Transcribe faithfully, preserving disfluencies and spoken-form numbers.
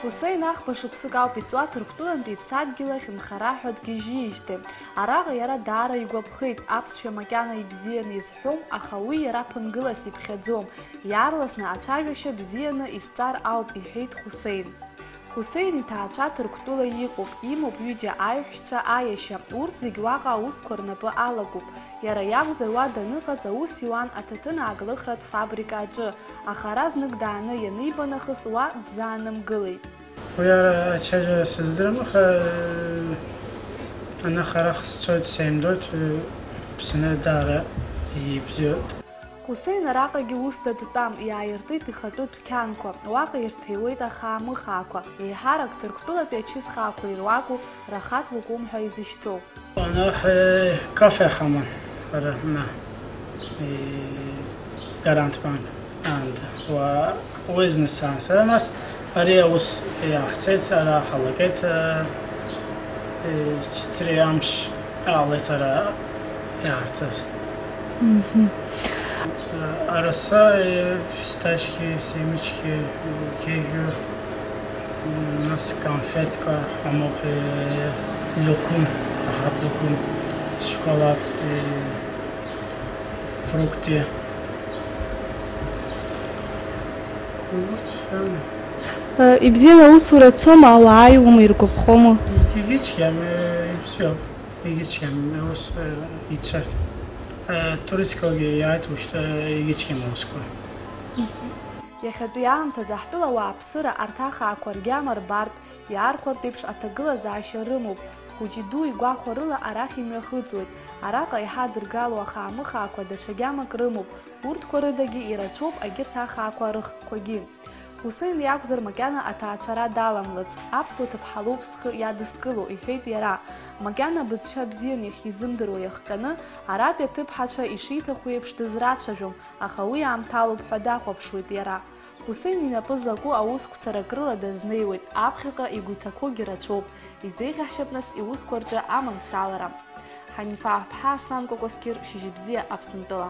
Хусеин ахԥа шықәсык ауп иҵуа Ҭырқәтәылантәи иԥсадгьыл ахь нхара ҳәа дгьежьижьҭеи. Араҟа иара даара игәаԥхеит, аԥсшәа макьана ибзианы изҳәом, аха уи иара ԥынгылас иԥхьаӡом, иаарласны ацәажәашьа бзианы исҵар ауп, иҳәеит Хусеин. Хусеин иҭаацәа Ҭырқәтәыла иҟоуп, имоуп ҩыџьа аиҳәшьцәа аиашьа, урҭ зегь уаҟа аусқәа рнапы алакуп. Иара иакәзар уа даныҟаз аус иуан аҭаҭын ааглыхратә фабрика аҿы, аха ара знык дааны ианиба нахыс уа дӡаанымгылеит. Уи ара ачаҩа сыздырам, аха, э, анаха арахь сцоит, сеимдоит, э, Аԥсны даара ибзиоуп. Хусеин араҟагьы усда дтәам, иааиртит ихатәы дәқьанқәа, уаҟа ирҭиуеит ахаамыхаақәа, еиҳарак Ҭырқәтәылатәи ачысхаақәа ируаку Рахат лукум ҳәа изышьҭоу. Анахь, э, кафе ахьаман, ара, на, э, Гарант банк аанда. Уа, уи зны саан. Сара нас ари аус иаҳцеит, ара ҳалагеит, э, э, ԥшьынҩажәи амш ҟалеит ара иаҳцаз. Мгм. Э, араса, э, фисташки, семечки, э, кежу, м, нас конфетка, амоп, э, лукум, аҳап лукум, шоколад, э, фрукты. Вот, всё. Э, ибзианы аусура цома, ауаа ааиуама, иргәаԥхома? Егьичгьам, э, ибзиоуп, егьичгьам, аус, э, ицәа. Э, туристкагьы иааит, ушьҭа егьичгьам аусқәа. Иахьатәи аамҭазы ҳтәыла ауааԥсыра арҭ ахаақәа ргьама рбартә, иаархәартә еиԥш аҭагылазаашьа рымоуп, хәыҷи-дуи гәахәа рыла арахь имҩахыҵуеит, араҟа иҳадыргало ахаамыхаақәа даҽа гьамак рымоуп, урҭқәа рыдагьы ирацәоуп агьырҭ ахаақәа рыхкқәагьы. Хусеин иакәзар макьана аҭаацәара даламлац, аԥсуа ҭыԥҳа лоуп схы иадыскыло, иҳәеит иара. Макьана абызшәа бзианы иахьизымдыруа иахҟьаны, аратәи аҭыԥҳацәа ишиҭаху еиԥш дызрацәажәом, аха уи аамҭалоуп ҳәа дахәаԥшуеит иара. Хусеин инапы закәу аусқәа царак рыла дазнеиуеит, аԥхьаҟа игәы иҭақәоугьы рацәоуп, изеиӷьаҳшьап нас иусқәа рҿы аманшәалара. Ҳанифа Аҳәԥҳа, Аслан Кәакәасқьыр, Шьыжьбзиа, Аԥсынтәыла.